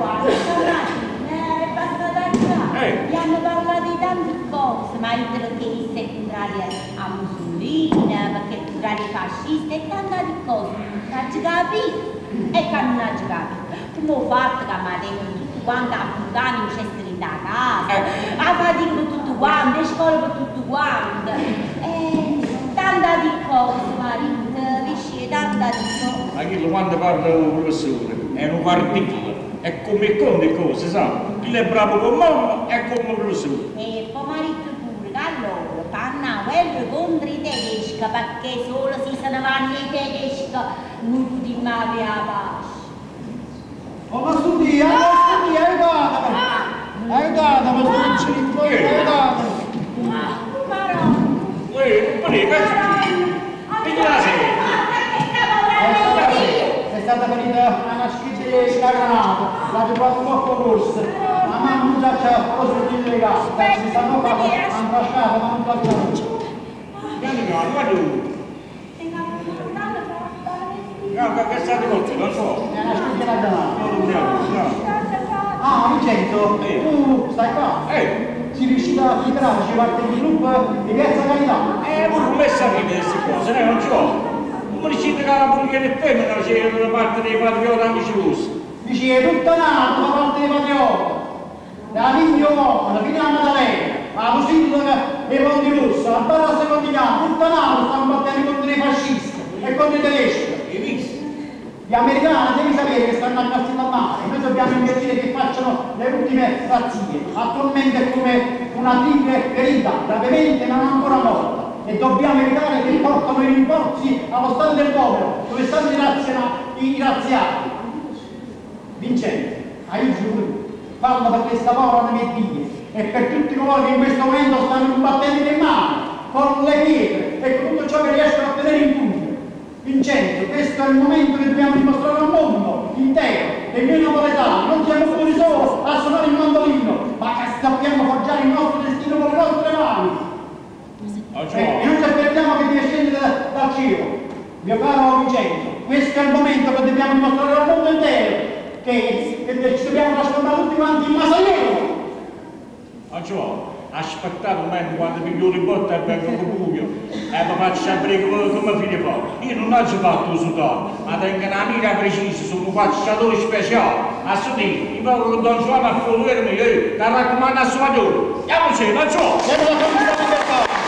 Giovanni, stamattina è passata qua. Abbiamo parlato di tante cose, ma io perché isso è contrario a Mussolini, perché è contrario ai fascisti e tante altre cose. Non ho capito. E che non ho capito. Come ho fatto che mi tengono tutti quanti a fontana in cesto in casa, a fatica per tutto quanto, a scuola per tutto quanto. E tante di cose, marito, vicino, tante di cose. Ma quello quando parla il professore è un guardicolo, è come con le cose, sa? Chi è bravo con mamma è come professore. E poi marito pure, che allora fanno la guerra contro i tedeschi, perché solo si se ne vanno i tedeschi, noi potremmo avere la pace. Oh, ma studia, ma studia, aiutatemi! Aiutatemi, sto piccinino, aiutatemi! Maronna! Uè, non prego, Piglia la sedia. È stata ferita una schizza di granata, l'ha trovato troppo corsa. La mamma non sa c'è cosa di legato, si stanno qua antrasciata, ma non la c'è. Vieni qua, guarda tu. No, che è stato colto, non so. È una schizza di granata. No, no, no. Ah, Vincenzo, tu stai qua? Sei riuscito a liberare, ci parte il gruppo di Piazza Carità. Pure come sapete queste cose, no? Non c'ho. Come riuscite che la politica del femmina c'era da parte dei patrioti amici russi? Dici, è tutta nata da parte dei patrioti. Da Vigno, la fino a Maddalena, la Pusilla e i Ponti Russi, la Barra Secondigliano, tutta Napoli stanno battendo contro i fascisti e contro i tedeschi. Hai visto? Gli americani devi sapere che stanno a Castellammare, noi dobbiamo impedire che facciano le ultime razzie. Attualmente è come una tigre ferita, gravemente ma non ancora morta. E dobbiamo evitare che portano i rinforzi allo stato del popolo, dove stanno i razziati. Vincenzo, aiuto tu, parla per questa povera mia figlia e per tutti coloro che in questo momento stanno combattendo in mano, con le pietre e con tutto ciò che riescono a tenere in pugno. Vincenzo, questo è il momento che dobbiamo dimostrare al mondo intero che noi napoletani non siamo buoni solo a suonare il mandolino, ma che sappiamo forgiare il nostro destino con le nostre mani. E non ci aspettiamo che Dio scenda dal cielo. Mio caro Vincenzo, questo è il momento che dobbiamo dimostrare al mondo intero che ci dobbiamo trasformare tutti quanti in masaioli. Oggi aspettate un momento quando piglio le botte e vengo con buio e mi faccio sempre come fine fa. Io non ho fatto il soldato, ma tengo una mira precisa, sono un cacciatore speciale. A sentire, io vengo con Don Giovanni a fuoco, io ti raccomando a suo padrone. Andiamoci, non c'ho! Siamo la comunità libertà!